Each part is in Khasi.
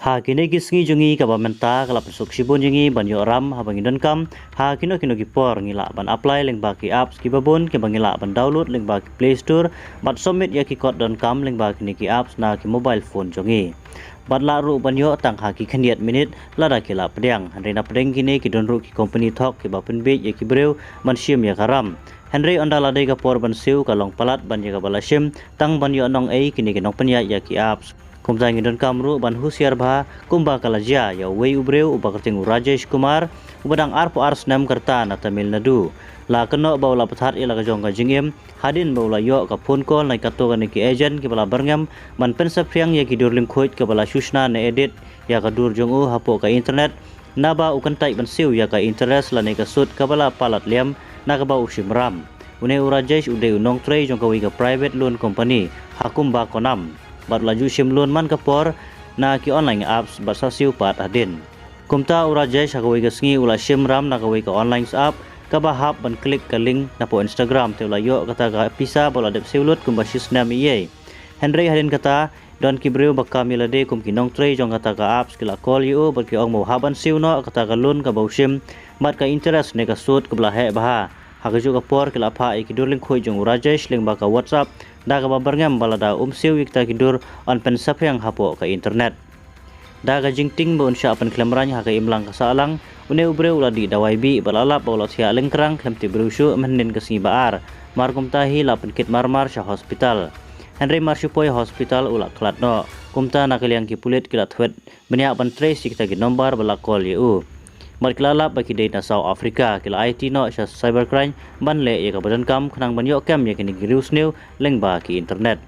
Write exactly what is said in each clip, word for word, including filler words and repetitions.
Ha kine ki sngi jong ngi kaba mynta ka la pynsuk shibun jong ngi ban ïoh ram haba ngi donkam ha kino kino ki por. Ngi lah ban apply lyngba ki apps kiba bun kiba ngi lah ban download lyngba ki Play Store bad submit ïa ki kot donkam lyngba kine ki apps na ki mobile phone jong ngi. Bad lah ruh ban ïoh tang ha ki khyndiat minit lada ki lah pdiang. Hynrei na pdeng kine ki don ruh ki company thok kiba pynbiej ïa ki briew ban shim ïa ka ram. Hynrei ynda la dei ka por ban siew ka long palat ban ïa kaba la shim tang ban ïoh nongei kine ki nongpynïaid ïa ki apps. Kumta ngi donkam ruh ban husiar bha kumba ka la jia ïa uwei u briew uba kyrteng u Rajesh Kumar, uba dang arphew ar snem ka rta na Tamil Nadu. La kynnoh ba u la pynthad ïa la ka jong ka jingim hadien ba u la ïoh ka phone call na kato kane ki agent kiba la byrngem ban pynsaphriang ïa ki dur lyngkhuid kaba la shu shna ne edit ïa ka dur jong u hapoh ka internet, naba u kyntait ban siew ïa ka interest lane ka sut kaba la palat liam na kaba u shim ram. Une u Rajesh u dei u nongtrei jong kawei ka private loan company ha Kumbakonam bad u la ju shim loan man ka por na ki online apps bad sa siew pat hadien. Kumta u Rajesh ha kawei ka sngi u la shim ram na kawei ka online app kaba hap ban klik ka link napoh Instagram, te u la ïoh kata ka pisa ba u la dep siew lut kumba shi snem ïa ei. Hynrei hadien kata, don ki briew ba kam ïa lade kum ki nongtrei jong kata ka apps ki la call ïa u bad ki ong ba u hap ban siew noh kata ka loan kaba u shim bad ka interest ne ka sut kaba la heh bha. Ha kajuh ka por ki la phah ïa ki dur lyngkhuid jong u Rajesh lyngba ka WhatsApp da kaba byrngem ba lada um siew ïa kita ki dur yn pynsaphriang hapoh ka internet. Da ka jingtieng ba un shah pynkhlem rain ha ka imlang ka sahlang, une u briew u la dih dawai bih bad la lap ba u la thiah lyngkrang khlem tip briew shuh mynhynnin ka sngi ba ar. Mar kumta hi la pynkit marmar sha hospital. Hynrei mar shu poi hospital u la khlad noh. Kumta na ka liang ki pulit ki la thwet bniah ban trace ïa kita ki nombar ba la call ïa u. Bad ki la lap ba ki dei na South Africa, ki la aiti noh sha cybercrime ban leh ïa kaba donkam khnang ban ïoh kem ïa kine ki riewsniew lyngba ki internet.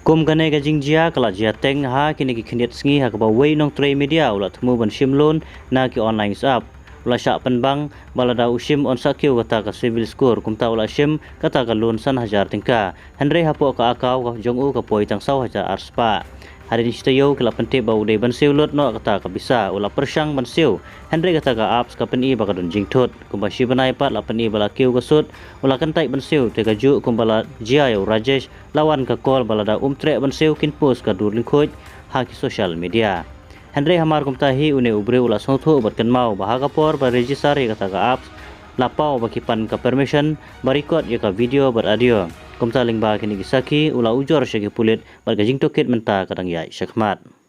Kum kane ka jingjia ka la jia teng ha kine ki khyndiat sngi ha kaba uwei u nongtrei media u la thmu ban shim loan na ki online app. U la shah pynbang ba lada u shim un sa kiew kata ka CIBIL score, kumta u la shim kata ka loan san hajar tyngka. Hynrei hapoh ka account ka jong u ka poi tang saw hajar ar spah. Hadien shi taïew ki la pyntip ba u dei ban siew lut noh kata ka pisa, u la pyrshang ban siew. Hynrei kata ka apps ka pyni ba ka don jingthut. Kumba shi bnai pat la pyni ba la kiew ka sut, u la kyntait ban siew, te kajuh kumba la jia ïa u Rajesh, la wan ka call ba lada um treh ban siew kin post ka dur lyngkhuid ha ki social media. Hynrei hamar kumta hi une u briew u la sngewthuh bad kynmaw ba ha ka por ba register ïa kata ka apps, la paw ba ki pan ka permission ba record ïa ka video bad audio. Kumta lyngba kine ki sakhi u la ujor sha ki pulit bad ka jingtohkit mynta ka dang ïaid shakhmat.